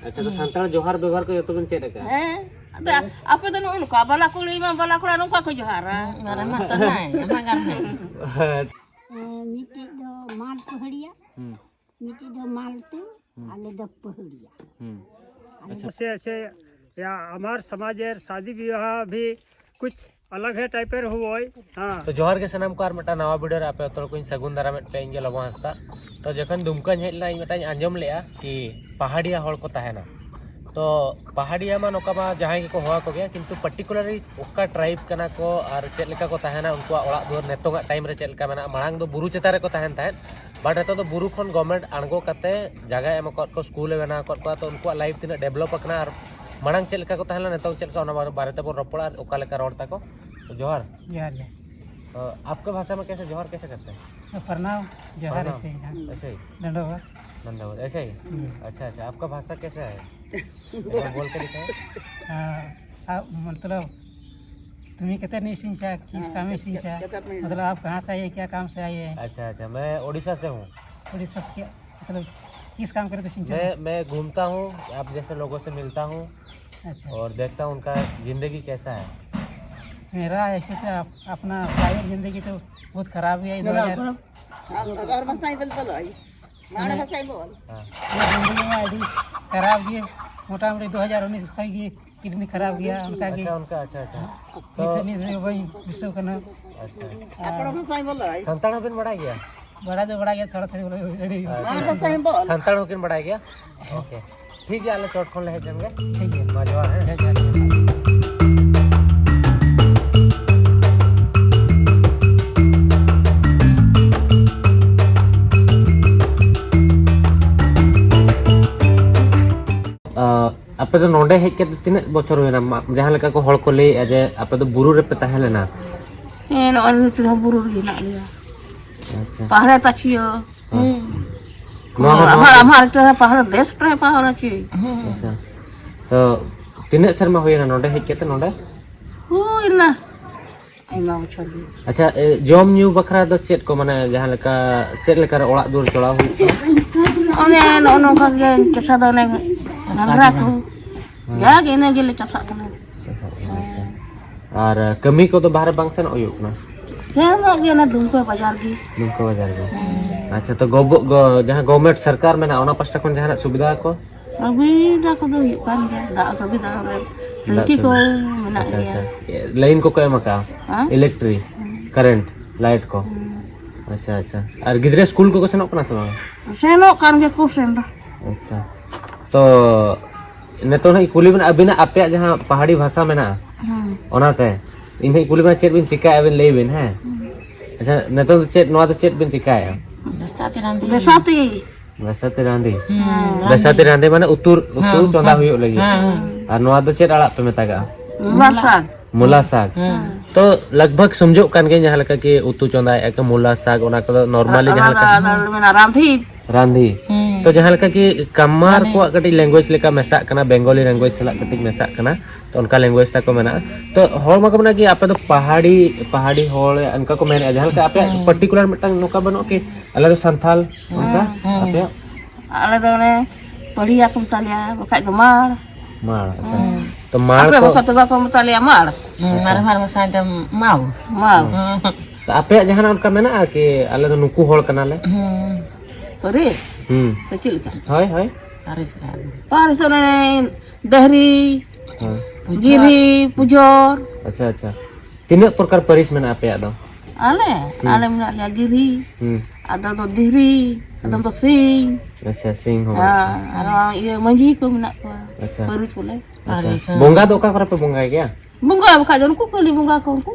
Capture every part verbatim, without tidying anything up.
ᱟᱪᱪᱷᱟ, ᱛᱚ ᱥᱟᱱᱛᱟᱲ ᱡᱚᱦᱟᱨ ᱵᱮᱵᱚᱦᱟᱨ ᱠᱚ ᱡᱚᱛᱚ ᱵᱮᱱ ᱪᱮᱫ ᱟᱠᱟᱫᱼᱟ? ᱦᱮᱸ, ᱟᱫᱚ ᱟᱯᱮ ᱫᱚ ᱱᱚᱜᱼᱚ ᱱᱚᱝᱠᱟ, ᱵᱟᱞᱟ ᱠᱩᱲᱤ ᱢᱟ ᱵᱟᱞᱟ ᱠᱚᱲᱟ ᱱᱚᱝᱠᱟ ᱠᱚ ᱡᱚᱦᱟᱨᱟ᱾ ᱦᱮᱸ, ᱟᱨ ᱟᱢᱟᱜ ᱛᱚ ᱦᱮᱸ, ᱟᱢᱟᱜ ᱜᱟᱨ ᱦᱮᱸ᱾ ᱢᱤᱫᱴᱤᱡ ᱫᱚ ᱢᱟᱞ ᱯᱟᱹᱦᱲᱤᱭᱟ, ᱦᱩᱸ᱾ ᱢᱤᱫᱴᱤᱡ ᱫᱚ ᱢᱟᱞᱛᱩ, ᱦᱩᱸ᱾ ᱟᱞᱮ ᱫᱚ ᱯᱟᱹᱦᱲᱤᱭᱟ᱾ ᱦᱩᱸ᱾ ᱟᱞᱮ ᱟᱪᱪᱷᱟ᱾ ᱫᱚ ᱥᱮ, ᱥᱮ, ᱭᱟ, ᱦᱟᱢᱟᱨ ᱥᱚᱢᱟᱡᱽ ᱮᱨ ᱥᱟᱫᱤ ᱵᱤᱵᱟᱦ ᱵᱷᱤ ᱠᱩᱪ ᱟᱞᱟᱜᱽ ᱦᱮ ᱴᱟᱭᱤᱯ ᱮᱨ ᱦᱩᱣᱟᱭ᱾ ᱦᱮᱸ᱾ ᱛᱚ ᱡᱚᱦᱟᱨ ᱜᱮ ᱥᱟᱱᱟᱢ ᱠᱚ, ᱟᱨ ᱢᱤᱫᱴᱟᱝ ᱱᱟᱣᱟ ᱵᱷᱤᱰᱤᱭᱳ ᱨᱮ ᱟᱯᱮ ᱡᱚᱛᱚ ᱦᱚᱲ ᱠᱚᱧ ᱥᱟᱹᱜᱩᱱ ᱫᱟᱨᱟᱢᱮᱫ ᱯᱮᱭᱟ, ᱤᱧ ᱜᱮ ᱞᱚᱵᱚ ᱦᱟᱸᱥᱫᱟ᱾ ᱛᱚ ᱡᱚᱠᱷᱚᱱ ᱫᱩᱢᱠᱟᱧ ᱦᱮᱡ ᱞᱮᱱᱟ, ᱤᱧ ᱢᱤᱫᱴᱟᱝ ᱤᱧ ᱟᱸᱡᱚᱢ ᱞᱮᱜᱼᱟ ᱠᱤ ᱯᱟᱦᱟᱲᱤᱭᱟ ᱦᱚᱲ ᱠᱚ ᱛᱟᱦᱮᱱᱟ᱾ ᱛᱚ ᱯᱟᱦᱟᱲᱤᱭᱟ ᱢᱟ ᱱᱚᱝᱠᱟ ᱢᱟ ᱡᱟᱦᱟᱸᱭ ᱜᱮᱠᱚ ᱦᱚᱦᱚ ᱟᱠᱚ ᱜᱮᱭᱟ, ᱠᱤᱱᱛᱩ ᱯᱟᱨᱴᱤᱠᱩᱞᱟᱨᱞᱤ ᱚᱠᱟ ᱴᱨᱟᱭᱤᱵᱽ ᱠᱟᱱᱟ ᱠᱚ ᱟᱨ ᱪᱮᱫ ᱞᱮᱠᱟ ᱠᱚ ᱛᱟᱦᱮᱱᱟ, ᱩᱱᱠᱩᱣᱟᱜ ᱚᱲᱟᱜ ᱫᱩᱣᱟᱹᱨ ᱱᱤᱛᱚᱝᱟᱜ ᱴᱟᱭᱤᱢ ᱨᱮ ᱪᱮᱫ ᱞᱮᱠᱟ ᱢᱮᱱᱟᱜᱼᱟ, ᱢᱟᱲᱟᱝ ᱫᱚ ᱵᱩᱨᱩ ᱪᱮᱛᱟᱱ ᱨᱮᱠᱚ ᱛᱟᱦᱮᱱ ᱛᱟᱦᱮᱸᱫ, ᱵᱟᱴ ᱱᱤᱛᱚᱜ ᱫᱚ ᱵᱩᱨᱩ ᱠᱷᱚᱱ ᱜᱚᱵᱷᱢᱮᱱᱴ ᱟᱬᱜᱚ ᱠᱟᱛᱮ ᱡᱟᱭᱜᱟᱭ ᱮᱢ ᱟᱠᱟᱫ ᱠᱚᱣᱟ, ᱥᱠᱩᱞᱮ ᱵᱮᱱᱟᱣ ᱟᱠᱟᱫ ᱠᱚᱣᱟ᱾ ᱛᱚ ᱩᱱᱠᱩᱣᱟᱜ ᱞᱟᱭᱤᱯᱷ ᱛᱤᱱᱟᱹᱜ ᱰᱮᱵᱷᱞᱚᱯ ᱟᱠᱟᱱᱟ ᱟᱨ ᱢᱟᱲᱟᱝ ᱪᱮᱫ ᱞᱮᱠᱟ ᱠᱚ ᱛᱟᱦᱮᱸ ᱞᱮᱱᱟ, ᱱᱤᱛᱚᱝ ᱪᱮᱫ ᱞᱮᱠᱟ, ᱚᱱᱟ ᱵᱟᱨᱮ ᱛᱮᱵᱚᱱ ᱨᱚᱯᱚᱲᱟ ᱟᱨ ᱚᱠᱟ ᱞᱮᱠᱟ ᱨᱚᱲ ᱛᱟᱠᱚ᱾ ᱛᱚ ᱡᱚᱦᱟᱨ᱾ ᱡᱚᱦᱟᱨ ᱜᱮ᱾ ᱛᱚ ᱟᱯᱠᱟ ᱵᱷᱟᱥᱟ ᱢᱮ ᱠᱮᱥᱮ ᱡᱚᱦᱟᱨ ᱠᱮᱥᱮ ᱠᱟᱨᱛᱮ ᱦᱮᱸ? ᱯᱨᱚᱱᱟᱢ, ᱡᱚᱦᱟᱨ ᱯᱨᱚᱱᱟᱢ᱾ ᱮᱥᱮ ᱦᱤ ᱦᱟᱸ᱾ ᱮᱥᱮ ᱦᱤ? ᱫᱚᱸᱰᱚᱵᱟᱥ᱾ ᱫᱚᱸᱰᱚᱵᱟᱥ, ᱮᱥᱮ ᱦᱤ? ᱦᱩᱸ᱾ ᱟᱪᱪᱷᱟ, ᱟᱪᱪᱷᱟ, ᱟᱯᱠᱟ ᱵᱷᱟᱥᱟ ᱠᱮᱥᱟ ᱦᱮ? ᱮᱠ ᱵᱟᱨ ᱵᱳᱞ ᱠᱮ ᱫᱤᱠᱷᱟᱭᱮ। हाँ, आप मतलब तुम्हें कितने नहीं सींचा, किस काम में सींचा, मतलब आप कहाँ से आए, क्या काम से आए हैं? अच्छा, अच्छा, मैं उड़ीसा से हूँ। उड़ीसा से क्या, मतलब किस काम करते सींचा? मैं मैं घूमता हूँ, आप जैसे लोगों से मिलता हूँ। अच्छा। और देखता हूँ उनका जिंदगी कैसा है। मेरा ऐसे तो अप- अपना प्राइवेट जिंदगी तो बहुत खराब गया है। दो हज़ार ᱟᱨ ᱵᱷᱟᱥᱟᱭ ᱵᱚᱞ ᱵᱚᱞᱚ ᱟᱭ। ᱢᱟᱲᱟᱝ ᱵᱷᱟᱥᱟᱭ ᱵᱚᱞ। ᱦᱮᱸ। ᱤᱧᱟᱹᱜ ᱡᱤᱱᱫᱮᱜᱤ ᱢᱟ ᱟᱹᱰᱤ ᱠᱷᱟᱨᱟᱯ ᱜᱮ, ᱢᱚᱴᱟᱢᱩᱴᱤ ᱫᱩ ᱦᱟᱡᱟᱨ ᱩᱱᱤᱥ ᱠᱷᱚᱱ ᱜᱮ ᱠᱤᱰᱱᱤ ᱠᱷᱟᱨᱟᱯ ᱜᱮᱭᱟ, ᱚᱱᱠᱟ ᱜᱮ᱾ ᱟᱪᱪᱷᱟ, ᱚᱱᱠᱟ, ᱟᱪᱪᱷᱟ, ᱟᱪᱪᱷᱟ᱾ ᱛᱚ ᱱᱤᱛᱚᱜ ᱱᱤᱛ ᱫᱷᱟᱹᱵᱤᱡ ᱵᱟᱹᱧ ᱵᱮᱥᱚᱜ ᱠᱟᱱᱟ᱾ ᱟᱪᱪᱷᱟ᱾ ᱟᱨ ᱥᱟᱱᱛᱟᱲ ᱦᱚᱸᱵᱤᱱ ᱵᱟᱲᱟᱭ ᱜᱮᱭᱟ? ᱵᱟᱲᱟᱭ ᱫᱚ ᱵᱟᱲᱟᱭ ᱜᱮᱭᱟ, ᱛᱷᱚᱲᱟ ᱛᱷᱚᱲᱤ ᱵᱚᱞᱮ ᱟᱹᱰᱤ ᱟᱪᱪᱷᱟ᱾ ᱥᱟᱱᱛᱟᱲ ᱦᱚᱸᱠᱤᱱ ᱵᱟᱲᱟᱭ ᱜᱮᱭᱟ? ᱳᱠᱮ᱾ ᱴᱷᱤᱠ ᱜᱮᱭᱟ, ᱟᱞᱮ ᱪᱚᱴ ᱠᱷᱚᱱ ᱞᱮ ᱦᱮᱡ ᱞᱮᱱ ᱜᱮ᱾ ᱴᱷᱤᱠ ᱜᱮᱭᱟ᱾ ᱢᱟ ᱡᱚᱦᱟᱨ, ᱦᱮᱸ᱾ ᱦᱮᱸ, ᱡᱚᱦᱟᱨ᱾ ᱟᱯᱮ ᱫᱚ ᱱᱚᱰᱮ ᱦᱮᱡ ᱠᱟᱛᱮ ᱛᱤᱱᱟᱹᱜ ᱵᱚᱪᱷᱚᱨ ᱦᱩᱭᱱᱟ? ᱢᱟ-, ᱡᱟᱦᱟᱸ ᱞᱮᱠᱟ ᱠᱚ ᱦᱚᱲ ᱠᱚ ᱞᱟᱹᱭᱮᱫᱼᱟ ᱡᱮ ᱟᱯᱮ ᱫᱚ ᱵᱩᱨᱩ ᱨᱮᱯᱮ ᱛᱟᱦᱮᱸ ᱞᱮᱱᱟ᱾ ᱦᱮᱸ, ᱱᱚᱜᱼᱚᱭ ᱱᱤᱛ ᱦᱚᱸ ᱵᱩᱨᱩ ᱨᱮᱜᱮ ᱦᱮᱱᱟᱜ ᱞᱮᱭᱟ᱾ ᱟᱪᱪᱷᱟ᱾ ᱯᱟᱦᱟᱲ ᱯᱟᱹᱪᱷᱤᱭᱟᱹ᱾ ᱦᱮᱸ᱾ ᱱᱚᱣᱟ ᱦᱚᱸ, ᱱᱚᱣᱟ ᱟᱢᱟᱨ, ᱦᱚᱸ᱾ ᱟᱢᱟᱨ ᱮᱠᱴᱟ ᱯᱟᱦᱟᱲ, ᱫᱮᱥ ᱯᱨᱟᱭ ᱯᱟᱦᱟᱲ ᱟᱪᱷᱤ᱾ ᱟᱪᱪᱷᱟ᱾ ᱛᱚ ᱛᱤᱱᱟᱹᱜ ᱥᱮᱨᱢᱟ ᱦᱩᱭᱱᱟ ᱱᱚᱰᱮ ᱦᱮᱡ ᱠᱟᱛᱮ ᱱᱚᱰᱮ? ᱦᱩᱭᱱᱟ ᱟᱭᱢᱟ ᱵᱚᱪᱷᱚᱨ ᱜᱮ᱾ ᱟᱪᱪᱷᱟ, ᱮ, ᱡᱚᱢ ᱧᱩ ᱵᱟᱠᱷᱨᱟ ᱫᱚ ᱪᱮᱫ ᱠᱚ, ᱢᱟᱱᱮ, ᱡᱟᱦᱟᱸ ᱞᱮᱠᱟ, ᱪᱮᱫ ᱞᱮᱠᱟ ᱨᱮ ᱚᱲᱟᱜ ᱫᱩᱣᱟᱹᱨ ᱪᱟᱞᱟᱣ ᱦᱩᱭᱩᱜ ᱠᱟᱱᱟ? ᱚᱱᱮ ᱱᱚᱜᱼᱚ ᱱᱚᱝᱠᱟ ᱜᱮ, ᱪᱟᱥᱟ ᱫᱚ ᱚᱱᱮ ᱜᱷᱟᱸᱜᱽᱨᱟ ᱠᱚ, ᱡᱟᱜᱮ ᱤᱱᱟᱹ ᱜᱮᱞᱮ ᱪᱟᱥᱟᱜ ᱠᱟᱱᱟ᱾ ᱟᱪᱪᱷᱟ᱾ ᱟᱨ ᱠᱟᱹᱢᱤ ᱠᱚᱫᱚ ᱵᱟᱦᱨᱮ ᱵᱟᱝ ᱥᱮᱱᱚᱜ ᱦᱩᱭᱩᱜ ᱠᱟᱱᱟ? ᱥᱮᱱᱚᱜ ᱜᱮ, ᱚᱱᱟ ᱰᱩᱢᱠᱟᱹ ᱵᱟᱡᱟᱨ ᱜᱮ᱾ ᱰᱩᱢᱠᱟᱹ ᱵᱟᱡᱟᱨ ᱜᱮ᱾ ᱟᱪᱪᱷᱟ, ᱛᱚ ᱜᱚᱵᱚ-, ᱜᱚ-, ᱡᱟᱦᱟᱸ ᱜᱚᱵᱷᱚᱨᱱᱢᱮᱱᱴ ᱥᱚᱨᱠᱟᱨ ᱢᱮᱱᱟᱜᱼᱟ, ᱚᱱᱟ ᱯᱟᱥᱴᱟ ᱠᱷᱚᱱ ᱡᱟᱦᱟᱱᱟᱜ ᱥᱩᱵᱤᱫᱷᱟ ᱠᱚ? ᱥᱩᱵᱤᱫᱷᱟ ᱠᱚᱫᱚ ᱦᱩᱭᱩᱜ ᱠᱟᱱ ᱜᱮᱭᱟ, ᱫᱟᱜ ᱥᱩᱵᱤᱫᱷᱟ ᱨᱮ ᱫᱟᱜ ᱴᱮᱝᱠᱤ ᱠᱚ ᱥᱩᱵᱤᱫᱷᱟ᱾ ᱢᱮᱱᱟᱜ ᱟᱪᱪᱷᱟ, ᱜᱮᱭᱟ᱾ ᱟᱪᱪᱷᱟ᱾ ᱞᱟᱭᱤᱱ ᱠᱚᱠᱚ ᱮᱢ ᱟᱠᱟᱫᱼᱟ? ᱦᱮᱸ? ᱤᱞᱮᱠᱴᱨᱤ, ᱦᱮᱸ᱾ ᱠᱟᱨᱮᱱᱴ, ᱞᱟᱭᱤᱴ ᱠᱚ? ᱦᱮᱸ᱾ ᱟᱪᱪᱷᱟ, ᱟᱪᱪᱷᱟ᱾ ᱟᱨ ᱜᱤᱫᱽᱨᱟᱹ ᱥᱠᱩᱞ ᱠᱚᱠᱚ ᱥᱮᱱᱚᱜ ᱠᱟᱱᱟ ᱥᱮ ᱵᱟᱝ? ᱥᱮᱱᱚᱜ ᱠᱟᱱ ᱜᱮᱭᱟ ᱠᱚ ᱥᱮᱱ ᱫᱚ᱾ ᱟᱪᱪᱷᱟ᱾ ᱛᱚ ᱱᱤᱛᱚᱜ ᱱᱟᱦᱟᱜ ᱤᱧ ᱠᱩᱞᱤ ᱵᱮᱱᱟ, ᱟᱹᱵᱤᱱᱟᱜ ᱟᱯᱮᱭᱟᱜ ᱡᱟᱦᱟᱸ ᱯᱟᱦᱟᱲᱤ ᱵᱷᱟᱥᱟ ᱢᱮᱱᱟᱜᱼᱟ, ᱦᱮᱸ᱾ ᱚᱱᱟᱛᱮ ᱤᱧ ᱦᱟᱸᱜ ᱤᱧ ᱠᱩᱞᱤ ᱵᱮᱱᱟ, ᱪᱮᱫ ᱵᱤᱱ ᱪᱤᱠᱟᱭᱮᱫᱼᱟ ᱵᱤᱱ ᱞᱟᱹᱭ ᱵᱤᱱ, ᱦᱮᱸ? ᱦᱮᱸ᱾ ᱟᱪᱪᱷᱟ, ᱱᱤᱛᱚᱜ ᱫᱚ ᱪᱮᱫ, ᱱᱚᱣᱟ ᱫᱚ ᱪᱮᱫ ᱵᱤᱱ ᱪᱤᱠᱟᱭᱮᱫᱼᱟ? ᱵᱮᱥᱟᱛᱮ ᱨᱟᱸᱫᱷᱤ᱾ ᱵᱮᱥᱟᱛᱮ᱾ ᱵᱮᱥᱟᱛᱮ ᱨᱟᱸᱫᱷᱤ? ᱦᱮᱸ, ᱵᱮᱥᱟᱛᱮ ᱨᱟᱸᱫᱷᱤ ᱢᱟᱱᱮ ᱩᱛᱩ, ᱩᱛᱩ ᱦᱮᱸ, ᱪᱚᱸᱫᱟ ᱦᱮᱸ, ᱦᱩᱭᱩᱜ ᱞᱟᱹᱜᱤᱫ᱾ ᱦᱮᱸ, ᱦᱮᱸ᱾ ᱟᱨ ᱱᱚᱣᱟ ᱫᱚ ᱪᱮᱫ ᱟᱲᱟᱜ ᱯᱮ ᱢᱮᱛᱟᱜᱟᱜᱼᱟ? ᱢᱩᱞᱟ ᱥᱟᱠ᱾ ᱢᱩᱞᱟ ᱥᱟᱠ᱾ ᱦᱮᱸ᱾ ᱛᱚ ᱞᱟᱜᱽ ᱵᱷᱟᱜᱽ ᱥᱚᱢᱡᱷᱚᱜ ᱠᱟᱱ ᱜᱮᱭᱟ, ᱡᱟᱦᱟᱸ ᱞᱮᱠᱟ ᱠᱤ ᱩᱛᱩ ᱪᱚᱸᱫᱟᱭᱮᱫᱼᱟ ᱠᱚ, ᱢᱩᱞᱟ ᱥᱟᱠ, ᱚᱱᱟ ᱠᱚᱫᱚ normally ᱚᱱᱟ ᱡᱟᱦᱟᱸ ᱞᱮᱠᱟ ᱫᱚ ᱟᱫᱚ ᱢᱮᱱᱟ ᱨᱟᱸᱫᱷᱤ᱾ ᱨᱟᱸᱫᱷᱤ᱾ ᱦᱩᱸ᱾ ᱛᱚ ᱡᱟᱦᱟᱸ ᱞᱮᱠᱟ ᱠᱤ ᱠᱟᱢᱟᱨ ᱢᱟᱱᱮ ᱠᱚᱣᱟᱜ ᱠᱟᱹᱴᱤᱡ language ᱞᱮᱠᱟ ᱢᱮᱥᱟᱜ ᱠᱟᱱᱟ, Bengali language ᱥᱟᱞᱟᱜ ᱠᱟᱹᱴᱤᱡ ᱢᱮᱥᱟᱜ ᱠᱟᱱᱟ, ᱛᱚ ᱚᱱᱠᱟ language ᱛᱟᱠᱚ ᱢᱮᱱᱟᱜᱼᱟ᱾ ᱛᱚ ᱦᱚᱲ ᱢᱟᱠᱚ ᱢᱮᱱᱟ ᱠᱤ ᱟᱯᱮ ᱫᱚ ᱯᱟᱦᱟᱲᱤ, ᱯᱟᱦᱟᱲᱤ ᱦᱚᱲ ᱚᱱᱠᱟ ᱠᱚ ᱢᱮᱱᱮᱫᱼᱟ, ᱡᱟᱦᱟᱸ ᱞᱮᱠᱟ ᱟᱯᱮᱭᱟᱜ ᱦᱩᱸ᱾ Particular ᱢᱤᱫᱴᱟᱝ ᱱᱚᱝᱠᱟ ᱵᱟᱹᱱᱩᱜᱼᱟ ᱠᱤ ᱟᱞᱮ ᱫᱚ ᱥᱟᱱᱛᱷᱟᱞ, ᱚᱱᱠᱟ ᱦᱩᱸ᱾ ᱟᱯᱮᱭᱟᱜ? ᱟᱞᱮ ᱫᱚ ᱚᱱᱮ ᱯᱟᱹᱲᱤᱭᱟ ᱠᱚ ᱢᱮᱛᱟ ᱞᱮᱭᱟ, ᱵᱟᱠᱷᱟᱡ ᱫᱚ ᱢᱟᱲ᱾ ᱢᱟᱲ, ᱟᱪᱪᱷᱟ᱾ ᱦᱩᱸ᱾ ᱛᱚ ᱢᱟᱲ ᱟᱯᱮ ᱠᱚ ᱵᱷᱟᱥᱟ ᱛᱮ ᱵᱟᱠᱚ ᱢᱮᱛᱟ ᱞᱮᱭᱟ ᱢᱟᱲ? ᱦᱩᱸ, ᱟᱪᱪᱷᱟ᱾ ᱟᱨ ᱦᱚᱲ ᱵᱷᱟᱥᱟ ᱛᱮ ᱢᱟᱣ᱾ ᱢᱟᱣ᱾ ᱦᱩᱸ᱾ ᱛᱚ ᱟᱯᱮᱭᱟᱜ ᱡᱟᱦᱟᱱᱟᱜ ᱚᱱᱠᱟ ᱢᱮᱱᱟᱜᱼᱟ ᱠᱤ ᱟᱞᱮ ᱫᱚ ᱱᱩᱠᱩ ᱦᱚᱲ ᱠᱟᱱᱟᱞᱮ? ᱦᱩᱸ᱾ ᱯᱟᱹᱨᱤᱥ? ᱦᱩᱸ᱾ ᱥᱮ ᱪᱮᱫ ᱞᱮᱠᱟ? ᱦᱳᱭ, ᱦᱳᱭ᱾ ᱯᱟᱹᱨᱤᱥ ᱠᱟᱱᱟ᱾ ᱯᱟᱹᱨᱤᱥ ᱫᱚ ᱚᱱᱮ ᱰᱟᱹᱦᱨᱤ, ᱦᱮᱸ᱾ ᱯᱩᱡᱷᱚᱨ᱾ ᱜᱤᱨᱦᱤ, ᱯᱩᱡᱷᱚᱨ᱾ ᱟᱪᱪᱷᱟ, ᱟᱪᱪᱷᱟ᱾ ᱛᱤᱱᱟᱹᱜ ᱯᱨᱚᱠᱟᱨ ᱯᱟᱹᱨᱤᱥ ᱢᱮᱱᱟᱜᱼᱟ ᱟᱯᱮᱭᱟᱜ ᱫᱚ? ᱟᱞᱮ? ᱦᱩᱸ᱾ ᱟᱞᱮ ᱢᱮᱱᱟᱜ ᱞᱮᱭᱟ ᱜᱤᱨᱦᱤ, ᱦᱩᱸ᱾ ᱟᱫᱚᱢ ᱫᱚ ᱫᱤᱦᱨᱤ, ᱦᱩᱸ᱾ ᱟᱫᱚᱢ ᱫᱚ ᱥᱤᱧ᱾ ᱟᱪᱪᱷᱟ, ᱥᱤᱧ ᱦᱚᱸ ᱢᱮᱱᱟᱜ ᱦᱮᱸ, ᱠᱚᱣᱟ᱾ ᱟᱨ ᱤᱭᱟᱹ ᱢᱟᱹᱡᱷᱤ ᱠᱚ ᱢᱮᱱᱟᱜ ᱠᱚᱣᱟ᱾ ᱟᱪᱪᱷᱟ᱾ ᱯᱟᱹᱨᱤᱥ ᱵᱚᱞᱮ᱾ ᱟᱪᱪᱷᱟ᱾ ᱟᱞᱮ ᱥᱮᱱ ᱵᱚᱸᱜᱟ ᱫᱚ ᱚᱠᱟ ᱠᱚᱨᱮ ᱯᱮ ᱵᱚᱸᱜᱟᱭ ᱜᱮᱭᱟ? ᱵᱚᱸᱜᱟ ᱵᱟᱠᱷᱟᱡ ᱫᱚ ᱱᱩᱠᱩ ᱠᱷᱟᱹᱞᱤ ᱵᱚᱸᱜᱟ ᱠᱚ ᱩᱱᱠᱩ᱾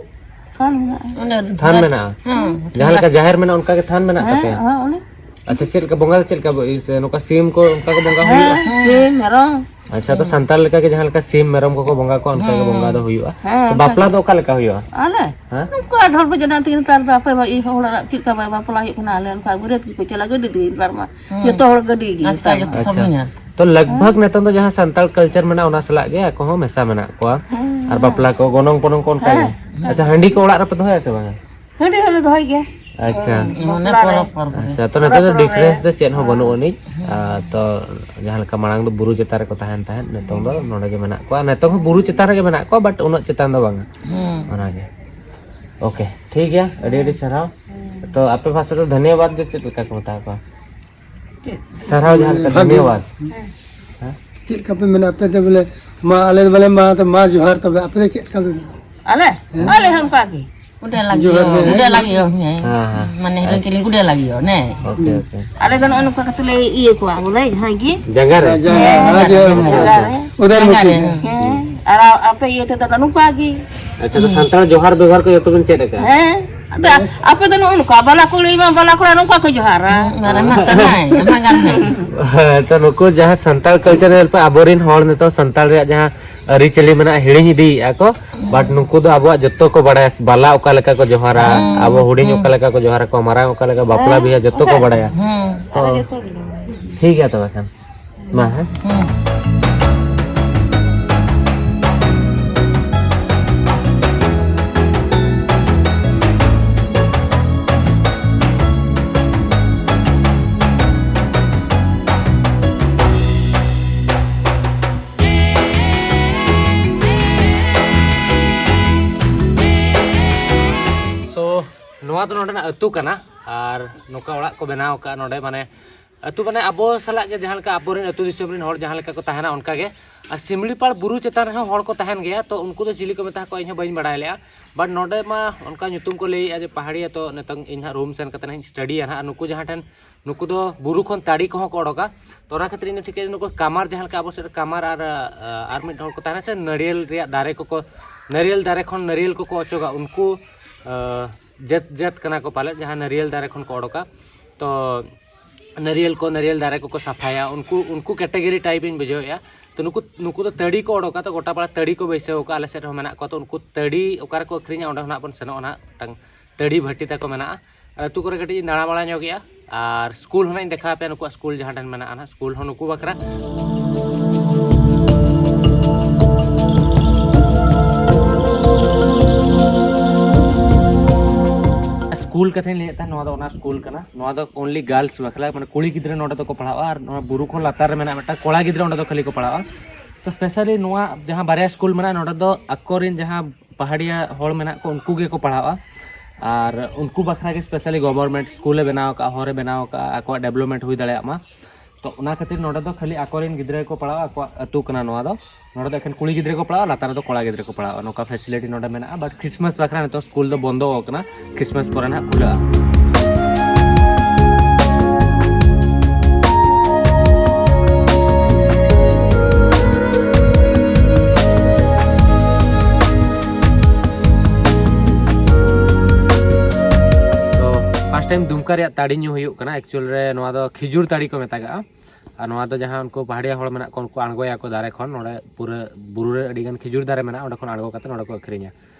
ᱛᱷᱟᱱ ᱢᱮᱱᱟᱜᱼᱟ᱾ ᱚᱸᱰᱮ ᱛᱷᱟᱱ ᱢᱮᱱᱟᱜᱼᱟ? ᱦᱮᱸ᱾ ᱡᱟᱦᱟᱸ ᱞᱮᱠᱟ ᱡᱟᱦᱮᱨ ᱢᱮᱱᱟᱜᱼᱟ, ᱚᱱᱠᱟ ᱜᱮ ᱛᱷᱟᱱ ᱢᱮᱱᱟᱜ ᱦᱮᱸ, ᱛᱟᱯᱮᱭᱟ? ᱦᱮᱸ, ᱚᱸᱰᱮ᱾ ᱟᱪᱪᱷᱟ, ᱪᱮᱫ ᱞᱮᱠᱟ ᱵᱚᱸᱜᱟ ᱫᱚ ᱪᱮᱫ ᱞᱮᱠᱟ ᱵᱚ-, ᱤᱭᱟᱹ, ᱥᱮ ᱱᱚᱝᱠᱟ ᱥᱤᱢ ᱠᱚ ᱚᱱᱠᱟ ᱠᱚ ᱵᱚᱸᱜᱟ ᱦᱮᱸ, ᱦᱩᱭᱩᱜᱼᱟ? ᱥᱤᱢ, ᱢᱮᱨᱚᱢ᱾ ᱟᱪᱪᱷᱟ, ᱛᱚ ᱥᱟᱱᱛᱟᱲ ᱞᱮᱠᱟ ᱜᱮ ᱡᱟᱦᱟᱸ ᱞᱮᱠᱟ ᱥᱤᱢ, ᱢᱮᱨᱚᱢ ᱠᱚᱠᱚ ᱵᱚᱸᱜᱟ ᱠᱚᱣᱟ, ᱚᱱᱠᱟ ᱜᱮ ᱦᱮᱸ᱾ ᱵᱚᱸᱜᱟ ᱫᱚ ᱦᱩᱭᱩᱜᱼᱟ᱾ ᱦᱮᱸ, ᱛᱚ ᱚᱱᱠᱟ ᱵᱟᱯᱞᱟ ᱜᱮ᱾ ᱫᱚ ᱚᱠᱟ ᱞᱮᱠᱟ ᱦᱩᱭᱩᱜᱼᱟ? ᱟᱞᱮ? ᱦᱮᱸ? ᱱᱩᱠᱩ ᱟᱹᱰᱤ ᱦᱚᱲ ᱠᱚ ᱡᱟᱱᱟᱣ ᱛᱮᱜᱮ ᱱᱮᱛᱟᱨ ᱫᱚ ᱟᱯᱮ ᱢᱟ ᱤᱭᱟᱹ ᱦᱚᱲᱟᱜ ᱪᱮᱫ ᱞᱮᱠᱟ ᱵᱟᱭ ᱵᱟᱯᱞᱟ ᱦᱩᱭᱩᱜ ᱠᱟᱱᱟ, ᱟᱞᱮ ᱚᱱᱠᱟ ᱵᱟᱹᱨᱭᱟᱹᱛ ᱜᱮᱠᱚ ᱪᱟᱞᱟᱜᱼᱟ, ᱜᱟᱹᱰᱤ ᱛᱮᱜᱮ ᱱᱮᱛᱟᱨ ᱢᱟ᱾ ᱦᱩᱸ᱾ ᱡᱚᱛᱚ ᱦᱚᱲ ᱜᱟᱹᱰᱤ ᱜᱮ ᱟᱡᱠᱟᱞ ᱱᱮᱛᱟᱨ ᱡᱚᱛᱚ ᱢᱟ᱾ ᱥᱚᱵ ᱟᱪᱪᱷᱟ᱾ ᱧᱮᱞ᱾ ᱛᱚ ᱞᱟᱜᱽ ᱵᱷᱟᱜᱽ ᱦᱮᱸ᱾ ᱱᱤᱛᱚᱝ ᱫᱚ ᱡᱟᱦᱟᱸ ᱥᱟᱱᱛᱟᱲ culture ᱢᱮᱱᱟᱜᱼᱟ, ᱚᱱᱟ ᱥᱟᱞᱟᱜ ᱜᱮ ᱟᱠᱚ ᱦᱚᱸ ᱢᱮᱥᱟ ᱢᱮᱱᱟᱜ ᱠᱚᱣᱟ᱾ ᱦᱮᱸ, ᱟᱨ ᱦᱮᱸ᱾ ᱵᱟᱯᱞᱟ ᱠᱚ, ᱜᱚᱱᱚᱝ ᱯᱚᱱᱚᱝ ᱠᱚ ᱚᱱᱠᱟ ᱜᱮ? ᱦᱮᱸ᱾ ᱟᱪᱪᱷᱟ, ᱦᱟᱺᱰᱤ ᱠᱚ ᱚᱲᱟᱜ ᱨᱮᱯᱮ ᱫᱚᱦᱚᱭᱟ ᱥᱮ ᱵᱟᱝᱟ? ᱦᱟᱺᱰᱤ ᱦᱚᱸᱞᱮ ᱫᱚᱦᱚᱭ ᱜᱮᱭᱟ᱾ ᱟᱪᱪᱷᱟ᱾ ᱢᱟᱱᱮ ᱯᱚᱨᱚᱵᱽ ᱯᱚᱨᱚᱵᱽ ᱨᱮ᱾ ᱟᱪᱪᱷᱟ, ᱛᱚ ᱱᱤᱛᱚᱜ ᱫᱚ ᱯᱚᱨᱚᱵᱽ ᱯᱚᱨᱚᱵᱽ ᱨᱮ᱾ ᱰᱤᱯᱷᱟᱨᱮᱱᱥ ᱫᱚ ᱪᱮᱫ ᱦᱚᱸ ᱵᱟᱹᱱᱩᱜ ᱟᱹᱱᱤᱡ᱾ ᱟᱨ ᱛᱚ ᱡᱟᱦᱟᱸ ᱞᱮᱠᱟ ᱢᱟᱲᱟᱝ ᱫᱚ ᱵᱩᱨᱩ ᱪᱮᱛᱟᱱ ᱨᱮᱠᱚ ᱛᱟᱦᱮᱱ ᱛᱟᱦᱮᱸᱫ, ᱱᱤᱛᱚᱝ ᱫᱚ ᱱᱚᱰᱮ ᱜᱮ ᱢᱮᱱᱟᱜ ᱠᱚᱣᱟ᱾ ᱱᱤᱛᱚᱝ ᱦᱚᱸ ᱵᱩᱨᱩ ᱪᱮᱛᱟᱱ ᱨᱮᱜᱮ ᱢᱮᱱᱟᱜ ᱠᱚᱣᱟ, but ᱩᱱᱟᱹᱜ ᱪᱮᱛᱟᱱ ᱫᱚ ᱵᱟᱝᱟ᱾ ᱦᱩᱸ᱾ ᱚᱱᱟᱜᱮ᱾ ᱳᱠᱮ, ᱴᱷᱤᱠ ᱜᱮᱭᱟ, ᱟᱹᱰᱤ ᱟᱹᱰᱤ ᱥᱟᱨᱦᱟᱣ᱾ ᱛᱚ ᱟᱯᱮ ᱵᱷᱟᱥᱟ ᱫᱚ ᱫᱷᱚᱱᱭᱚᱵᱟᱫ ᱫᱚ ᱪᱮᱫ ᱞᱮᱠᱟ ᱠᱚ ᱢᱮᱛᱟ ᱠᱚᱣᱟ? ᱪᱮᱫ? ᱥᱟᱨᱦᱟᱣ ᱡᱟᱦᱟᱸ ᱞᱮᱠᱟ ᱫᱷᱚᱱᱭᱚᱵᱟᱫ᱾ ᱦᱮᱸ᱾ ᱦᱮᱸ? ᱪᱮᱫ ᱞᱮᱠᱟ ᱯᱮ ᱢᱮᱱᱟ ᱟᱯᱮ ᱫᱚ ᱵᱚᱞᱮ, ᱢᱟ ᱟᱞᱮ ᱫᱚ ᱵᱚᱞᱮ ᱢᱟ, ᱢᱟ ᱡᱚᱦᱟᱨ ᱛᱚᱵᱮ, ᱟᱯᱮ ᱫᱚ ᱪᱮᱫ ᱞᱮᱠᱟ ᱯᱮ ᱢᱮᱱᱟ? ᱟᱞᱮ? ᱦᱮᱸ? ᱟᱞᱮ ᱦᱚᱸ ᱚᱱᱠᱟ ᱜᱮ᱾ ᱩᱰᱮ ᱞᱟᱜᱤᱭᱳ, ᱡᱚᱦᱟᱨ ᱜᱮ᱾ ᱩᱰᱮ ᱞᱟᱜᱤᱭᱳ, ᱦᱮᱸ᱾ ᱦᱮᱸ, ᱦᱮᱸ᱾ ᱢᱟᱱᱮ ᱦᱤᱨᱚ ᱟᱪᱪᱷᱟ᱾ ᱪᱤᱞᱤ ᱩᱰᱮ ᱞᱟᱜᱤᱭᱳ, ᱱᱮ᱾ Okay, okay. ᱟᱞᱮ ᱫᱚ ᱱᱚᱜᱼᱚ ᱱᱚᱝᱠᱟ ᱠᱟᱛᱮ ᱞᱮ ᱤᱭᱟᱹ ᱠᱚᱣᱟ, ᱵᱚᱞᱮ, ᱡᱟᱦᱟᱸᱭ ᱜᱮ᱾ ᱡᱟᱸᱜᱟ ᱨᱮ? ᱦᱮᱸ, ᱡᱟᱸᱜᱟ ᱨᱮ᱾ ᱡᱟᱸᱜᱟ ᱨᱮ᱾ ᱩᱰᱮ ᱡᱟᱸᱜᱟ ᱨᱮ᱾ ᱞᱩᱠᱩ᱾ ᱦᱮᱸ᱾ ᱟᱨ ᱟᱯᱮ ᱤᱭᱟᱹ ᱛᱮᱫᱚ ᱱᱚᱝᱠᱟ ᱜᱮ᱾ ᱟᱪᱪᱷᱟ, ᱛᱚ ᱥᱟᱱᱛᱟᱲ ᱡᱚᱦᱟᱨ ᱵᱮᱵᱚᱦᱟᱨ ᱠᱚ ᱡᱚᱛᱚ ᱵᱮᱱ ᱪᱮᱫ ᱟᱠᱟᱫᱼᱟ? ᱦᱮᱸ᱾ ᱟᱫᱚ ᱟᱯᱮ ᱫᱚ ᱱᱚᱜᱼᱚ ᱱᱚᱝᱠᱟ, ᱵᱟᱞᱟ ᱠᱩᱲᱤ ᱢᱟ ᱵᱟᱞᱟ ᱠᱚᱲᱟ ᱱᱚᱝᱠᱟ ᱠᱚ ᱡᱚᱦᱟᱨᱟ᱾ ᱦᱩᱸ, ᱟᱨ ᱟᱢᱟᱜ ᱠᱟᱱᱟᱭ, ᱟᱢᱟᱜ ᱜᱟᱱ ᱦᱮᱸ᱾ ᱦᱮᱸ, ᱛᱚ ᱱᱩᱠᱩ ᱡᱟᱦᱟᱸ ᱥᱟᱱᱛᱟᱲ ᱠᱟᱞᱪᱟᱨ ᱧᱮᱞ ᱯᱮ, ᱟᱵᱚᱨᱮᱱ ᱦᱚᱲ ᱱᱤᱛᱚᱜ ᱥᱟᱱᱛᱟᱲ ᱨᱮᱭᱟᱜ ᱡᱟᱦᱟᱸ ᱟᱹᱨᱤᱪᱟᱹᱞᱤ ᱢᱮᱱᱟᱜᱼᱟ, ᱦᱤᱲᱤᱧ ᱤᱫᱤᱭᱮᱫᱼᱟ ᱠᱚ᱾ But ᱱᱩᱠᱩ ᱫᱚ ᱟᱵᱚᱣᱟᱜ ᱡᱚᱛᱚ ᱠᱚ ᱵᱟᱲᱟᱭᱟ, ᱵᱟᱞᱟ ᱚᱠᱟ ᱞᱮᱠᱟ ᱠᱚ ᱡᱚᱦᱟᱨᱟ, ᱦᱩᱸ, ᱟᱵᱚ ᱦᱩᱰᱤᱧ ᱦᱩᱸ᱾ ᱚᱠᱟ ᱞᱮᱠᱟ ᱠᱚ ᱡᱚᱦᱟᱨᱟ ᱠᱚ, ᱢᱟᱨᱟᱝ ᱚᱠᱟ ᱞᱮᱠᱟ, ᱵᱟᱯᱞᱟ ᱦᱮᱸ, ᱵᱤᱦᱟᱹ ᱡᱚᱛᱚ ᱠᱚ ᱚᱱᱠᱟ ᱜᱮ᱾ ᱵᱟᱲᱟᱭᱟ᱾ ᱦᱩᱸ᱾ ᱛᱚ ᱟᱞᱮ ᱡᱚᱛᱚ ᱜᱮᱞᱮ ᱵᱟᱲᱟᱭᱟ᱾ ᱴᱷᱤᱠ ᱜᱮᱭᱟ ᱛᱚᱵᱮ ᱠᱷᱟᱱ᱾ ᱢᱟ ᱦᱮᱸ᱾ ᱦᱩᱸ᱾ So, ᱱᱚᱣᱟ ᱫᱚ ᱱᱚᱰᱮᱱᱟᱜ ᱟᱹᱛᱩ ᱠᱟᱱᱟ, ᱟᱨ ᱱᱚᱝᱠᱟ ᱚᱲᱟᱜ ᱠᱚ ᱵᱮᱱᱟᱣ ᱟᱠᱟᱫᱼᱟ ᱱᱚᱰᱮ, ᱢᱟᱱᱮ ᱟᱹᱛᱩ ᱢᱟᱱᱮ ᱟᱵᱚ ᱥᱟᱞᱟᱜ ᱜᱮ ᱡᱟᱦᱟᱸ ᱞᱮᱠᱟ ᱟᱵᱚᱨᱮᱱ ᱟᱹᱛᱩ ᱫᱤᱥᱚᱢ ᱨᱮᱱ ᱦᱚᱲ ᱡᱟᱦᱟᱸ ᱞᱮᱠᱟ ᱠᱚ ᱛᱟᱦᱮᱱᱟ ᱚᱱᱠᱟ ᱜᱮ᱾ ᱟᱨ ᱥᱤᱢᱞᱤᱯᱟᱲ ᱵᱩᱨᱩ ᱪᱮᱛᱟᱱ ᱨᱮᱦᱚᱸ ᱦᱚᱲ ᱠᱚ ᱛᱟᱦᱮᱱ ᱜᱮᱭᱟ, ᱛᱚ ᱩᱱᱠᱩ ᱫᱚ ᱪᱤᱞᱤ ᱠᱚ ᱢᱮᱛᱟ ᱠᱚᱣᱟ ᱤᱧ ᱦᱚᱸ ᱵᱟᱹᱧ ᱵᱟᱲᱟᱭ ᱞᱮᱜᱼᱟ᱾ But ᱱᱚᱰᱮ ᱢᱟ ᱚᱱᱠᱟ ᱧᱩᱛᱩᱢ ᱠᱚ ᱞᱟᱹᱭᱮᱜᱼᱟ ᱡᱮ ᱯᱟᱦᱟᱲᱤᱭᱟ, ᱛᱚ ᱱᱤᱛᱚᱝ ᱤᱧ ᱦᱟᱸᱜ ᱨᱩᱢ ᱥᱮᱱ ᱠᱟᱛᱮ ᱦᱟᱸᱜ ᱤᱧ ᱥᱴᱟᱰᱤᱭᱟ ᱦᱟᱸᱜ᱾ ᱟᱨ ᱱᱩᱠᱩ ᱡᱟᱦᱟᱸ ᱴᱷᱮᱱ, ᱱᱩᱠᱩ ᱫᱚ ᱵᱩᱨᱩ ᱠᱷᱚᱱ ᱛᱟᱹᱲᱤ ᱠᱚᱦᱚᱸ ᱠᱚ ᱚᱰᱚᱠᱟ, ᱛᱚ ᱚᱱᱟ ᱠᱷᱟᱹᱛᱤᱨ ᱤᱧ ᱫᱚ ᱴᱷᱤᱠᱟᱹᱭᱟ ᱱᱩᱠᱩ ᱠᱟᱢᱟᱨ ᱡᱟᱦᱟᱸ ᱞᱮᱠᱟ ᱟᱵᱚ ᱥᱮᱫ ᱨᱮ ᱠᱟᱢᱟᱨ ᱟᱨ, ᱟᱨ ᱢᱤᱫ ᱦᱚᱲ ᱠᱚ ᱛᱟᱦᱮᱱᱟ ᱥᱮ ᱱᱟᱹᱲᱤᱭᱟᱹᱞ ᱨᱮᱭᱟᱜ ᱫᱟᱨᱮ ᱠᱚᱠᱚ, ᱱᱟᱹᱲᱤᱭᱟᱹᱞ ᱫᱟᱨᱮ ᱠᱷᱚᱱ ᱱᱟᱹᱲᱤᱭᱟᱹᱞ ᱠᱚᱠᱚ ᱚᱪᱚᱜᱟ, ᱩᱱᱠᱩ, ᱡᱟᱹᱛ, ᱡᱟᱹᱛ ᱠᱟᱱᱟ ᱠᱚ ᱯᱟᱞᱮᱫ, ᱡᱟᱦᱟᱸ ᱱᱟᱹᱨᱤᱭᱟᱹᱞ ᱫᱟᱨᱮ ᱠᱷᱚᱱ ᱠᱚ ᱚᱰᱚᱠᱟ᱾ ᱛᱚ ᱱᱟᱹᱨᱤᱭᱟᱹᱞ ᱠᱚ, ᱱᱟᱹᱨᱤᱭᱟᱹᱞ ᱫᱟᱨᱮ ᱠᱚᱠᱚ ᱥᱟᱯᱷᱟᱭᱟ, ᱩᱱᱠᱩ, ᱩᱱᱠᱩ ᱠᱮᱴᱮᱜᱚᱨᱤ ᱴᱟᱭᱤᱯ ᱤᱧ ᱵᱩᱡᱷᱟᱹᱣᱮᱫᱼᱟ᱾ ᱛᱚ ᱱᱩᱠᱩ, ᱱᱩᱠᱩ ᱫᱚ ᱛᱟᱹᱲᱤ ᱠᱚ ᱚᱰᱚᱠᱟ, ᱛᱚ ᱜᱚᱴᱟ ᱯᱟᱲᱟ ᱛᱟᱹᱲᱤ ᱠᱚ ᱵᱟᱹᱭᱥᱟᱹᱣ ᱠᱟᱜᱼᱟ, ᱟᱞᱮ ᱥᱮᱫ ᱨᱮᱦᱚᱸ ᱢᱮᱱᱟᱜ ᱠᱚᱣᱟ᱾ ᱛᱚ ᱩᱱᱠᱩ ᱛᱟᱹᱲᱤ ᱚᱠᱟ ᱨᱮᱠᱚ ᱟᱹᱠᱷᱨᱤᱧᱟ, ᱚᱸᱰᱮ ᱦᱚᱸ ᱱᱟᱜ ᱵᱚᱱ ᱥᱮᱱᱚᱜᱼᱟ ᱱᱟᱜ, ᱢᱤᱫᱴᱟᱝ ᱛᱟᱹᱲᱤ ᱵᱷᱟᱹᱴᱤ ᱛᱟᱠᱚ ᱢᱮᱱᱟᱜᱼᱟ᱾ ᱟᱨ ᱟᱹᱛᱩ ᱠᱚᱨᱮ ᱠᱟᱹᱴᱤᱡ ᱤᱧ ᱫᱟᱬᱟ ᱵᱟᱲᱟ ᱧᱚᱜᱮᱜᱼᱟ, ᱟᱨ ᱥᱠᱩᱞ ᱦᱚᱸ ᱱᱟᱜ ᱤᱧ ᱫᱮᱠᱷᱟᱣ ᱟᱯᱮᱭᱟ, ᱱᱩᱠᱩᱣᱟᱜ ᱥᱠᱩᱞ ᱡᱟᱦᱟᱸ ᱴᱷᱮᱱ ᱢᱮᱱᱟᱜᱼᱟ ᱱᱟᱜ, ᱥᱠᱩᱞ ᱦᱚᱸ ᱱᱩᱠᱩ ᱵᱟᱠᱷᱨᱟ᱾ ᱥᱠᱩᱞ ᱠᱟᱛᱷᱟᱧ ᱞᱟᱹᱭᱮᱫ ᱛᱟᱦᱮᱸᱫ, ᱱᱚᱣᱟ ᱫᱚ ᱚᱱᱟ ᱥᱠᱩᱞ ᱠᱟᱱᱟ, ᱱᱚᱣᱟ ᱫᱚ only girls ᱵᱟᱠᱷᱨᱟ, ᱢᱟᱱᱮ ᱠᱩᱲᱤ ᱜᱤᱫᱽᱨᱟᱹ ᱱᱚᱰᱮ ᱫᱚᱠᱚ ᱯᱟᱲᱦᱟᱜᱼᱟ, ᱟᱨ ᱱᱚᱣᱟ ᱵᱩᱨᱩ ᱠᱷᱚᱱ ᱞᱟᱛᱟᱨ ᱨᱮ ᱢᱮᱱᱟᱜ ᱢᱤᱫᱴᱟᱝ ᱠᱚᱲᱟ ᱜᱤᱫᱽᱨᱟᱹ ᱚᱸᱰᱮ ᱫᱚ ᱠᱷᱟᱹᱞᱤ ᱠᱚ ᱯᱟᱲᱦᱟᱜᱼᱟ᱾ ᱛᱚ specially ᱱᱚᱣᱟ ᱡᱟᱦᱟᱸ ᱵᱟᱨᱭᱟ ᱥᱠᱩᱞ ᱢᱮᱱᱟᱜᱼᱟ, ᱱᱚᱰᱮ ᱫᱚ ᱟᱠᱚᱨᱮᱱ ᱡᱟᱦᱟᱸ ᱯᱟᱦᱟᱲᱤᱭᱟ ᱦᱚᱲ ᱢᱮᱱᱟᱜ ᱠᱚ, ᱩᱱᱠᱩ ᱜᱮᱠᱚ ᱯᱟᱲᱦᱟᱜᱼᱟ᱾ ᱟᱨ ᱩᱱᱠᱩ ᱵᱟᱠᱷᱨᱟ ᱜᱮ specially government ᱥᱠᱩᱞᱮ ᱵᱮᱱᱟᱣ ᱟᱠᱟᱫᱼᱟ, ᱦᱚᱨᱮ ᱵᱮᱱᱟᱣ ᱟᱠᱟᱫᱼᱟ, ᱟᱠᱚᱣᱟᱜ development ᱦᱩᱭ ᱫᱟᱲᱮᱭᱟᱜ ᱢᱟ᱾ ᱛᱚ ᱚᱱᱟ ᱠᱷᱟᱹᱛᱤᱨ ᱱᱚᱰᱮ ᱫᱚ ᱠᱷᱟᱹᱞᱤ ᱟᱠᱚᱨᱮᱱ ᱜᱤᱫᱽᱨᱟᱹ ᱜᱮᱠᱚ ᱯᱟᱲᱦᱟᱜᱼᱟ, ᱟᱠᱚᱣᱟᱜ ᱟᱹᱛᱩ ᱠᱟᱱᱟ ᱱᱚᱣᱟ ᱫᱚ᱾ ᱱᱚᱰᱮ ᱫᱚ ᱮᱠᱷᱮᱱ ᱠᱩᱲᱤ ᱜᱤᱫᱽᱨᱟᱹ ᱠᱚ ᱯᱟᱲᱦᱟᱜᱼᱟ, ᱞᱟᱛᱟᱨ ᱨᱮᱫᱚ ᱠᱚᱲᱟ ᱜᱤᱫᱽᱨᱟᱹ ᱠᱚ ᱯᱟᱲᱦᱟᱜᱼᱟ, ᱱᱚᱝᱠᱟ facility ᱱᱚᱰᱮ ᱢᱮᱱᱟᱜᱼᱟ᱾ But Christmas ᱵᱟᱠᱷᱨᱟ ᱱᱤᱛᱚᱜ ᱥᱠᱩᱞ ᱫᱚ ᱵᱚᱱᱫᱚ ᱟᱠᱟᱱᱟ, Christmas ᱯᱚᱨᱮ ᱱᱟᱦᱟᱜ ᱠᱷᱩᱞᱟᱹᱜᱼᱟ᱾ ᱛᱚ first time ᱫᱩᱢᱠᱟ ᱨᱮᱭᱟᱜ ᱛᱟᱹᱲᱤ ᱧᱩ ᱦᱩᱭᱩᱜ ᱠᱟᱱᱟ᱾ Actual ᱨᱮ ᱱᱚᱣᱟ ᱫᱚ ᱠᱷᱤᱡᱩᱨ ᱛᱟᱹᱲᱤ ᱠᱚ ᱢᱮᱛᱟᱜᱟᱜᱼᱟ᱾ ᱟᱨ ᱱᱚᱣᱟ ᱫᱚ ᱡᱟᱦᱟᱸ ᱩᱱᱠᱩ ᱯᱟᱦᱟᱲᱤᱭᱟ ᱦᱚᱲ ᱢᱮᱱᱟᱜ ᱠᱚᱣᱟ, ᱩᱱᱠᱩ ᱟᱬᱜᱚᱭᱟᱠᱚ ᱫᱟᱨᱮ ᱠᱷᱚᱱ, ᱱᱚᱰᱮ ᱯᱩᱨᱟᱹ ᱵᱩᱨᱩ ᱨᱮ ᱟᱹᱰᱤ ᱜᱟᱱ ᱠᱷᱤᱡᱩᱨ ᱫᱟᱨᱮ ᱢᱮᱱᱟᱜᱼᱟ, ᱚᱸᱰᱮ ᱠᱷᱚᱱ ᱟᱬᱜᱚ ᱠᱟᱛᱮ ᱱᱚᱰᱮ ᱠᱚ ᱟᱹᱠᱷᱨᱤᱧᱟ᱾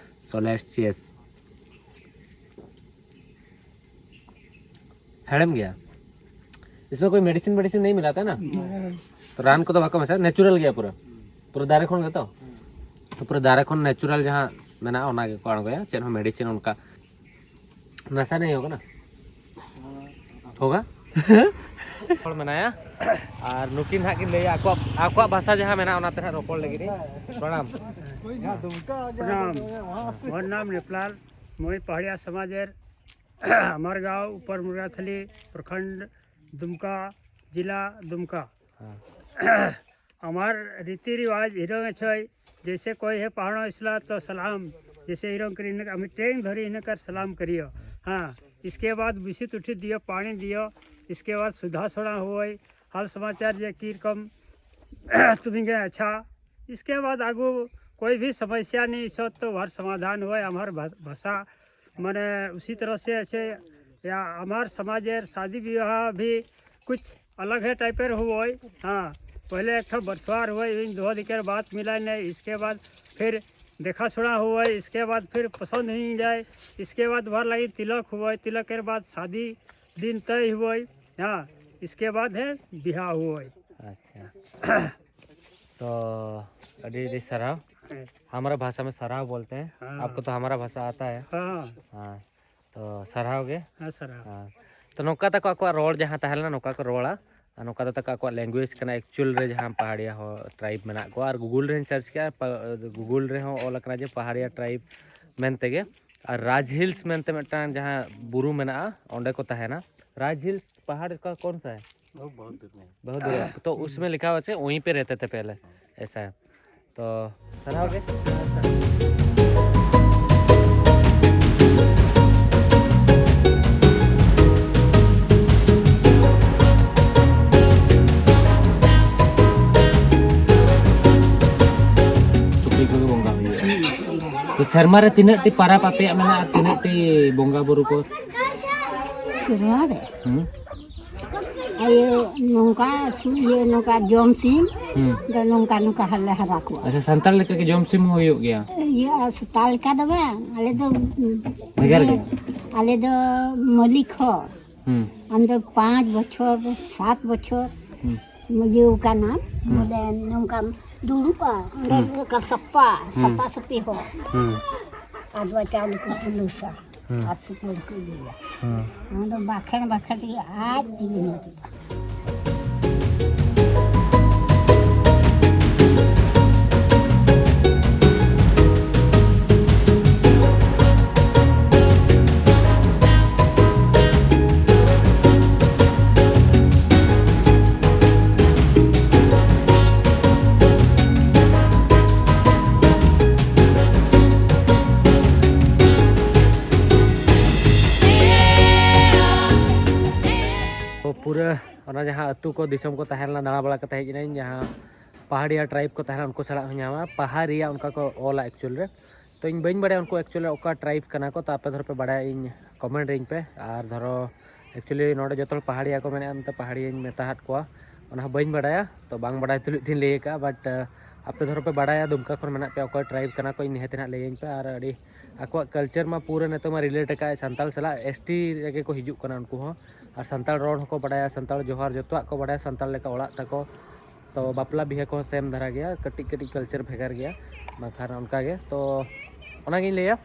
So let's cheers. ᱦᱮᱲᱮᱢ ᱜᱮᱭᱟ᱾ इसमें कोई मेडिसिन वेडिसिन नहीं मिलाता है ना? तो ᱨᱟᱱ ᱠᱚᱫᱚ ᱵᱟᱠᱚ ᱢᱮᱥᱟ, natural ᱜᱮᱭᱟ ᱯᱩᱨᱟᱹ, ᱯᱩᱨᱟᱹ ᱫᱟᱨᱮ ᱠᱷᱚᱱ ᱜᱮᱛᱚ᱾ ᱛᱚ ᱯᱩᱨᱟᱹ ᱫᱟᱨᱮ ᱠᱷᱚᱱ natural ᱡᱟᱦᱟᱸ ᱢᱮᱱᱟᱜᱼᱟ, ᱚᱱᱟ ᱜᱮᱠᱚ ᱟᱬᱜᱚᱭᱟ, ᱪᱮᱫ ᱦᱚᱸ ᱢᱮᱰᱤᱥᱤᱱ ᱚᱱᱠᱟ ᱱᱟᱥᱟ ᱱᱟᱦᱤ ᱦᱳᱜᱟ ᱱᱟ? ᱦᱳᱜᱟ᱾ ᱦᱚᱲ ᱢᱮᱱᱟᱭᱟ᱾ ᱟᱨ ᱱᱩᱠᱤᱱ ᱦᱟᱸᱜ ᱠᱤᱱ ᱞᱟᱹᱭᱟ ᱟᱠᱚᱣᱟᱜ, ᱟᱠᱚᱣᱟᱜ ᱵᱷᱟᱥᱟ ᱡᱟᱦᱟᱸ ᱢᱮᱱᱟᱜᱼᱟ, ᱚᱱᱟᱛᱮ ᱦᱟᱸᱜ ᱨᱚᱯᱚᱲ ᱞᱟᱹᱜᱤᱫ ᱤᱧ᱾ ᱯᱨᱚᱬᱟᱢ᱾ ᱯᱨᱚᱬᱟᱢ᱾ ᱢᱳᱨ ᱱᱟᱢ ᱱᱮᱯᱞᱟᱞ, ᱢᱩᱭ ᱯᱟᱦᱟᱲᱤᱭᱟ ᱥᱚᱢᱟᱡᱮᱨ ᱟᱢᱟᱨ ᱜᱟᱶ, ᱩᱯᱚᱨ ᱢᱩᱨᱜᱟᱛᱷᱟᱞᱤ ᱯᱨᱚᱠᱷᱚᱸᱰ, ᱫᱩᱢᱠᱟ ᱡᱮᱞᱟ, ᱫᱩᱢᱠᱟ᱾ ᱦᱮᱸ᱾ আমার রীতি রিওয়াজ হিরং ছয়, जैसे कोई है पहाड़ों इसला तो सलाम, जैसे हिरंग करी इन्हें, हमें टेंग धरी इन्हें कर सलाम करियो। हाँ, इसके बाद बिसी उठी दियो, पानी दियो, इसके बाद सुधा सोना हुई, हाल समाचार जे की रकम तुम्हें अच्छा। इसके बाद आगू कोई भी समस्या नहीं, सब तो हर समाधान हुए। हमार भा-, भाषा माने उसी तरह से ऐसे या हमार समाजेर शादी विवाह भी कुछ अलग है टाइपेर हुए। हाँ, पहले एक ठो बरसवार हुए, इन दो दिकर बात मिला नहीं, इसके बाद फिर देखा सुना हुए, इसके बाद फिर पसंद हुई जाए, इसके बाद भर लगी तिलक हुए, तिलक के बाद शादी दिन तय हुए। हाँ, इसके बाद है बिहा हुए। अच्छा। तो अडी अडी सराव। हमारा भाषा में सराव बोलते हैं। हाँ। आपको तो हमारा भाषा आता है। हाँ। हाँ। ᱛᱚ ᱥᱟᱨᱦᱟᱣ ᱜᱮ᱾ ᱦᱮᱸ ᱥᱟᱨᱦᱟᱣ᱾ ᱦᱮᱸ᱾ ᱛᱚ ᱱᱚᱝᱠᱟ ᱛᱟᱠᱚ ᱟᱠᱚᱣᱟᱜ ᱨᱚᱲ ᱡᱟᱦᱟᱸ ᱛᱟᱦᱮᱸ ᱞᱮᱱᱟ, ᱱᱚᱝᱠᱟ ᱠᱚ ᱨᱚᱲᱟ᱾ ᱟᱨ ᱱᱚᱝᱠᱟ ᱫᱚ ᱛᱟᱠᱚ ᱟᱠᱚᱣᱟᱜ ᱞᱮᱝᱜᱩᱭᱮᱡᱽ ᱠᱟᱱᱟ, ᱮᱠᱪᱩᱭᱮᱞ ᱨᱮ ᱡᱟᱦᱟᱸ ᱯᱟᱦᱟᱲᱤᱭᱟ ᱦᱚᱲ ᱴᱨᱟᱭᱤᱵᱽ ᱢᱮᱱᱟᱜ ᱠᱚᱣᱟ᱾ ᱟᱨ ᱜᱩᱜᱩᱞ ᱨᱮᱧ ᱥᱟᱨᱪ ᱠᱮᱜᱼᱟ, ᱜᱩᱜᱩᱞ ᱨᱮᱦᱚᱸ ᱚᱞ ᱟᱠᱟᱱᱟ ᱡᱮ ᱯᱟᱦᱟᱲᱤᱭᱟ ᱴᱨᱟᱭᱤᱵᱽ ᱢᱮᱱᱛᱮ ᱜᱮ᱾ ᱟᱨ ᱨᱟᱡᱽ ᱦᱤᱞᱥ ᱢᱮᱱᱛᱮ ᱢᱤᱫᱴᱟᱝ ᱡᱟᱦᱟᱸ ᱵᱩᱨᱩ ᱢᱮᱱᱟᱜᱼᱟ, ᱚᱸᱰᱮ ᱠᱚ ᱛᱟᱦᱮᱱᱟ᱾ ᱨᱟᱡᱽ ᱦᱤᱞᱥ ᱯᱟᱦᱟᱲ ᱠᱚ ᱠᱚᱱ ᱥᱟ ᱦᱮ? वो बहुत दूर में है। बहुत दूर है। तो उसमें लिखा हुआ है वहीं पे रहते थे पहले, ऐसा है। तो ᱥᱟᱨᱦᱟᱣ ᱜᱮ᱾ ᱥᱩᱠᱨᱤ ᱠᱚᱜᱮ ᱵᱚᱸᱜᱟ ᱦᱩᱭᱩᱜᱼᱟ᱾ ᱛᱚ ᱥᱮᱨᱢᱟ ᱨᱮ ᱛᱤᱱᱟᱹᱜ ᱴᱤ ᱯᱟᱨᱟᱵᱽ ᱟᱯᱮᱭᱟᱜ ᱢᱮᱱᱟᱜᱼᱟ ᱟᱨ ᱛᱤᱱᱟᱹᱜ ᱴᱤ ᱵᱚᱸᱜᱟ ᱵᱩᱨᱩ ᱠᱚ? ᱥᱮᱨᱢᱟ ᱨᱮ ᱦᱩᱸ? ᱤᱭᱟᱹ ᱱᱚᱝᱠᱟ ᱥᱤ- ᱤᱭᱟᱹ ᱱᱚᱝᱠᱟ ᱡᱚᱢ ᱥᱤᱢ ᱦᱩᱸ᱾ ᱫᱚ ᱱᱚᱝᱠᱟ ᱱᱚᱝᱠᱟ ᱦᱚᱸᱞᱮ ᱦᱟᱨᱟ ᱠᱚᱣᱟ᱾ ᱟᱪᱪᱷᱟ, ᱥᱟᱱᱛᱟᱲ ᱞᱮᱠᱟ ᱜᱮ ᱡᱚᱢ ᱥᱤᱢ ᱦᱚᱸ ᱦᱩᱭᱩᱜ ᱜᱮᱭᱟ? ᱤᱭᱟᱹ ᱥᱮᱛᱟ ᱞᱮᱠᱟ ᱫᱚ ᱵᱟᱝ, ᱟᱞᱮ ᱫᱚ ᱵᱷᱮᱜᱟᱨ ᱜᱮᱭᱟ? ᱟᱞᱮ ᱫᱚ ᱢᱟᱹᱞᱤᱠ ᱦᱚᱲ᱾ ᱦᱩᱸ᱾ ᱟᱢ ᱫᱚ ᱯᱟᱸᱪ ᱵᱚᱪᱷᱚᱨ ᱥᱟᱛ ᱵᱚᱪᱷᱚᱨ ᱦᱩᱸ᱾ ᱤᱭᱟᱹ ᱠᱟᱱᱟᱢ, ᱵᱚᱞᱮ ᱱᱚᱝᱠᱟᱢ ᱫᱩᱲᱩᱵᱼᱟ, ᱚᱸᱰᱮ ᱱᱚᱝᱠᱟᱢ ᱥᱟᱯᱟ ᱥᱟᱯᱟ ᱥᱟᱯᱤ ᱦᱚᱲ᱾ ᱦᱩᱸ᱾ ᱟᱫᱣᱟ ᱪᱟᱣᱞᱮ ᱠᱚ ᱛᱩᱞᱟᱹᱥᱟ ᱦᱩᱸ᱾ ᱟᱨ ᱥᱩᱯᱟᱹᱲ ᱠᱚ ᱤᱭᱟᱹᱭᱟ᱾ ᱦᱩᱸ᱾ ᱚᱱᱟ ᱫᱚ ᱵᱟᱠᱷᱮᱲ ᱵᱟᱠᱷᱮᱲ ᱛᱮᱜᱮ ᱟᱡ ᱛᱮᱜᱮ ᱧᱩᱨᱩᱜᱼᱟ᱾ ᱛᱚ ᱯᱩᱨᱟᱹ ᱚᱱᱟ ᱡᱟᱦᱟᱸ ᱟᱹᱛᱩ ᱠᱚ ᱫᱤᱥᱚᱢ ᱠᱚ ᱛᱟᱦᱮᱸ ᱞᱮᱱᱟ, ᱫᱟᱬᱟ ᱵᱟᱲᱟ ᱠᱟᱛᱮ ᱦᱮᱡ ᱮᱱᱟᱹᱧ, ᱡᱟᱦᱟᱸ ᱯᱟᱦᱟᱲᱤᱭᱟ ᱴᱨᱟᱭᱤᱵᱽ ᱠᱚ ᱛᱟᱦᱮᱱᱟ ᱩᱱᱠᱩ ᱥᱟᱞᱟᱜ ᱦᱚᱸ ᱧᱟᱢᱟ᱾ ᱯᱟᱦᱟᱨᱤᱭᱟ ᱚᱱᱠᱟ ᱠᱚ ᱚᱞᱟ ᱮᱠᱪᱩᱭᱮᱞ ᱨᱮ᱾ ᱛᱚ ᱤᱧ ᱵᱟᱹᱧ ᱵᱟᱲᱟᱭᱟ ᱩᱱᱠᱩ ᱮᱠᱪᱩᱭᱮᱞ ᱨᱮ ᱚᱠᱟ ᱴᱨᱟᱭᱤᱵᱽ ᱠᱟᱱᱟ ᱠᱚ, ᱛᱚ ᱟᱯᱮ ᱫᱷᱚᱨᱚ ᱯᱮ ᱵᱟᱲᱟᱭᱟ ᱤᱧ ᱠᱚᱢᱮᱱᱴ ᱟᱹᱧ ᱯᱮ᱾ ᱟᱨ ᱫᱷᱚᱨᱚ ᱮᱠᱪᱩᱭᱮᱞᱤ ᱱᱚᱰᱮ ᱡᱚᱛᱚ ᱦᱚᱲ ᱯᱟᱦᱟᱲᱤᱭᱟ ᱠᱚ ᱢᱮᱱᱮᱫᱼᱟ, ᱚᱱᱛᱮ ᱯᱟᱦᱟᱲᱤᱭᱟᱹᱧ ᱢᱮᱛᱟ ᱦᱟᱫ ᱠᱚᱣᱟ, ᱚᱱᱟ ᱦᱚᱸ ᱵᱟᱹᱧ ᱵᱟᱲᱟᱭᱟ᱾ ᱛᱚ ᱵᱟᱝ ᱵᱟᱲᱟᱭ ᱛᱩᱞᱩᱡ ᱛᱤᱧ ᱞᱟᱹᱭ ᱟᱠᱟᱫᱼᱟ, ᱵᱟᱴ ᱟᱯᱮ ᱫᱷᱚᱨᱚ ᱯᱮ ᱵᱟᱲᱟᱭᱟ, ᱫᱩᱢᱠᱟ ᱠᱷᱚᱱ ᱢᱮᱱᱟᱜ ᱯᱮᱭᱟ, ᱚᱠᱚᱭ ᱴᱨᱟᱭᱤᱵᱽ ᱠᱟᱱᱟ ᱠᱚ, ᱤᱧ ᱱᱤᱦᱟᱹᱛ ᱱᱟᱦᱟᱜ ᱞᱟᱹᱭᱟᱹᱧ ᱯᱮ᱾ ᱟᱨ ᱟᱹᱰᱤ ᱟᱠᱚᱣᱟᱜ ᱠᱟᱞᱪᱟᱨ ᱢᱟ ᱯᱩᱨᱟᱹ ᱱᱤᱛᱚᱜ ᱢᱟ ᱨᱤᱞᱮᱴ ᱟᱠᱟᱫ ᱥᱟᱱᱛᱟᱲ ᱥᱟᱞᱟᱜ, ᱮᱥ ᱴᱤ ᱨᱮᱜᱮ ᱠᱚ ᱦᱤᱡᱩᱜ ᱠᱟᱱᱟ ᱩᱱᱠᱩ ᱦᱚᱸ᱾ ᱟᱨ ᱥᱟᱱᱛᱟᱲ ᱨᱚᱲ ᱦᱚᱸᱠᱚ ᱵᱟᱲᱟᱭᱟ, ᱥᱟᱱᱛᱟᱲ ᱡᱚᱦᱟᱨ ᱡᱚᱛᱚᱣᱟᱜ ᱠᱚ ᱵᱟᱲᱟᱭᱟ, ᱥᱟᱱᱛᱟᱲ ᱞᱮᱠᱟ ᱚᱲᱟᱜ ᱛᱟᱠᱚ᱾ ᱛᱚ ᱵᱟᱯᱞᱟ ᱵᱤᱦᱟᱹ ᱠᱚᱦᱚᱸ ᱥᱮᱢ ᱫᱷᱟᱨᱟ ᱜᱮᱭᱟ, ᱠᱟᱹᱴᱤᱡ ᱠᱟᱹᱴᱤᱡ ᱠᱟᱞᱪᱟᱨ ᱵᱷᱮᱜᱟᱨ ᱜᱮᱭᱟ, ᱵᱟᱝᱠᱷᱟᱱ ᱚᱱᱠᱟ ᱜᱮ᱾ ᱛᱚ ᱚᱱᱟᱜᱤᱧ ᱞᱟᱹᱭᱟ,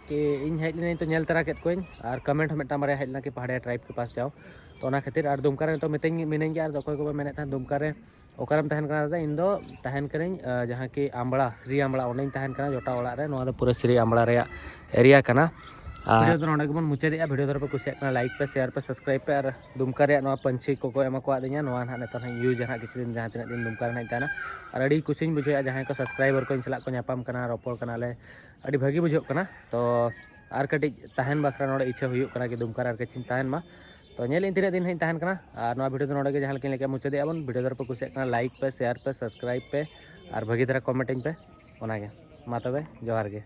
ᱠᱤ ᱤᱧ ᱦᱮᱡ ᱞᱮᱱᱟᱹᱧ ᱛᱚ ᱧᱮᱞ ᱛᱚᱨᱟ ᱠᱮᱫ ᱠᱚᱣᱟᱹᱧ, ᱟᱨ ᱠᱚᱢᱮᱱᱴ ᱦᱚᱸ ᱢᱤᱫᱴᱟᱝ ᱵᱟᱨᱭᱟ ᱦᱮᱡ ᱞᱮᱱᱟ ᱠᱤ ᱯᱟᱦᱟᱲᱤᱭᱟ ᱴᱨᱟᱭᱤᱵᱽ ᱠᱮ ᱯᱟᱥ ᱡᱟᱣ᱾ ᱛᱚ ᱚᱱᱟ ᱠᱷᱟᱹᱛᱤᱨ ᱟᱨ ᱫᱩᱢᱠᱟ ᱨᱮ ᱱᱤᱛᱚᱜ ᱢᱤᱛᱟᱹᱧ ᱢᱤᱱᱟᱹᱧ ᱜᱮᱭᱟ, ᱟᱨ ᱚᱠᱚᱭ ᱠᱚ ᱢᱮᱱᱮᱫ ᱛᱟᱦᱮᱸᱫ ᱫᱩᱢᱠᱟ ᱨᱮ ᱚᱠᱟᱨᱮᱢ ᱛᱟᱦᱮᱱ ᱠᱟᱱᱟ ᱫᱟᱫᱟ? ᱤᱧ ᱫᱚ ᱛᱟᱦᱮᱱ ᱠᱟᱹᱱᱟᱹᱧ ᱡᱟᱦᱟᱸ ᱠᱤ ᱟᱢᱵᱽᱲᱟ, ᱥᱨᱤ ᱟᱢᱵᱽᱲᱟ, ᱚᱸᱰᱮᱧ ᱛᱟᱦᱮᱱ ᱠᱟᱱᱟ ᱡᱚᱴᱟ ᱚᱲᱟᱜ ᱨᱮ᱾ ᱱᱚᱣᱟ ᱫᱚ ᱯᱩᱨᱟᱹ ᱥᱨᱤ ᱟᱢᱵᱽᱲᱟ ᱨᱮᱭᱟᱜ ᱮᱨᱤᱭᱟ ᱠᱟᱱᱟ᱾ ᱟᱨ ᱵᱷᱤᱰᱤᱭᱳ ᱫᱚ ᱱᱚᱰᱮ ᱜᱮᱵᱚᱱ ᱢᱩᱪᱟᱹᱫᱮᱜᱼᱟ᱾ ᱵᱷᱤᱰᱤᱭᱳ ᱫᱷᱟᱨᱟ ᱯᱮ ᱠᱩᱥᱤᱭᱟᱜ ᱠᱟᱱᱟ, ᱞᱟᱭᱤᱠ ᱯᱮ, ᱥᱮᱭᱟᱨ ᱯᱮ, ᱥᱟᱵᱥᱠᱨᱟᱭᱤᱵᱽ ᱯᱮ᱾ ᱟᱨ ᱫᱩᱢᱠᱟ ᱨᱮᱭᱟᱜ ᱱᱚᱣᱟ ᱯᱟᱹᱧᱪᱤ ᱠᱚᱠᱚ ᱮᱢᱟ ᱠᱚᱣᱟ ᱫᱤᱧᱟ, ᱱᱚᱣᱟ ᱱᱟᱦᱟᱜ ᱱᱤᱛᱚᱜ ᱱᱟᱦᱟᱜ ᱤᱧ ᱤᱭᱩᱡᱟ ᱱᱟᱦᱟᱜ ᱠᱤᱪᱷᱩ ᱫᱤᱱ, ᱡᱟᱦᱟᱸ ᱛᱤᱱᱟᱹᱜ ᱫᱤᱱ ᱫᱩᱢᱠᱟ ᱨᱮ ᱱᱟᱦᱟᱜ ᱤᱧ ᱛᱟᱦᱮᱱᱟ᱾ ᱟᱨ ᱟᱹᱰᱤ ᱠᱩᱥᱤᱧ ᱵᱩᱡᱷᱟᱹᱣᱮᱫᱼᱟ ᱡᱟᱦᱟᱸᱭ ᱠᱚ ᱥᱟᱵᱥᱠᱨᱟᱭᱵᱟᱨ ᱠᱚᱧ ᱥᱟᱞᱟᱜ ᱠᱚ ᱧᱟᱯᱟᱢ ᱠᱟᱱᱟ, ᱨᱚᱯᱚᱲ ᱠᱟᱱᱟᱞᱮ, ᱟᱹᱰᱤ ᱵᱷᱟᱹᱜᱤ ᱵᱩᱡᱷᱟᱹᱜ ᱠᱟᱱᱟ᱾ ᱛᱚ ᱟᱨ ᱠᱟᱹᱴᱤᱡ ᱛᱟᱦᱮᱱ ᱵᱟᱠᱷᱨᱟ ᱱᱚᱰᱮ ᱤᱪᱪᱷᱟᱹ ᱦᱩᱭᱩᱜ ᱠᱟᱱᱟ ᱠᱤ ᱫᱩᱢᱠᱟ ᱨᱮ ᱟᱨ ᱠᱟᱹᱴᱤᱡ ᱤᱧ ᱛᱟᱦᱮᱱ ᱢᱟ᱾ ᱛᱚ ᱧᱮᱞ ᱤᱧ ᱛᱤᱱᱟᱹᱜ ᱫᱤᱱ ᱦᱟᱸᱜ ᱤᱧ ᱛᱟᱦᱮᱱ ᱠᱟᱱᱟ᱾ ᱟᱨ ᱱᱚᱣᱟ ᱵᱷᱤᱰᱤᱭᱳ ᱫᱚ ᱱᱚᱰᱮ ᱜᱮ ᱡᱟᱦᱟᱸ ᱞᱮᱠᱟᱧ ᱞᱟᱹᱭ ᱠᱮᱫ ᱢᱩᱪᱟᱹᱫᱮᱜᱼᱟ ᱵᱚᱱ᱾ ᱵᱷᱤᱰᱤᱭᱳ ᱫᱷᱟᱨᱟ ᱯᱮ ᱠᱩᱥᱤᱭᱟᱜ ᱠᱟᱱᱟ, ᱞᱟᱭᱤᱠ ᱯᱮ, ᱥᱮᱭᱟᱨ ᱯᱮ, ᱥᱟᱵᱥᱠᱨᱟᱭᱤᱵᱽ ᱯᱮ, ᱟᱨ ᱵᱷᱟᱹᱜᱤ ᱫᱷᱟᱨᱟ ᱠᱚᱢᱮᱱᱴ ᱟᱹᱧ ᱯᱮ᱾ ᱚᱱᱟᱜᱮ, ᱢᱟ ᱛᱚᱵᱮ, ᱡᱚᱦᱟᱨ ᱜᱮ᱾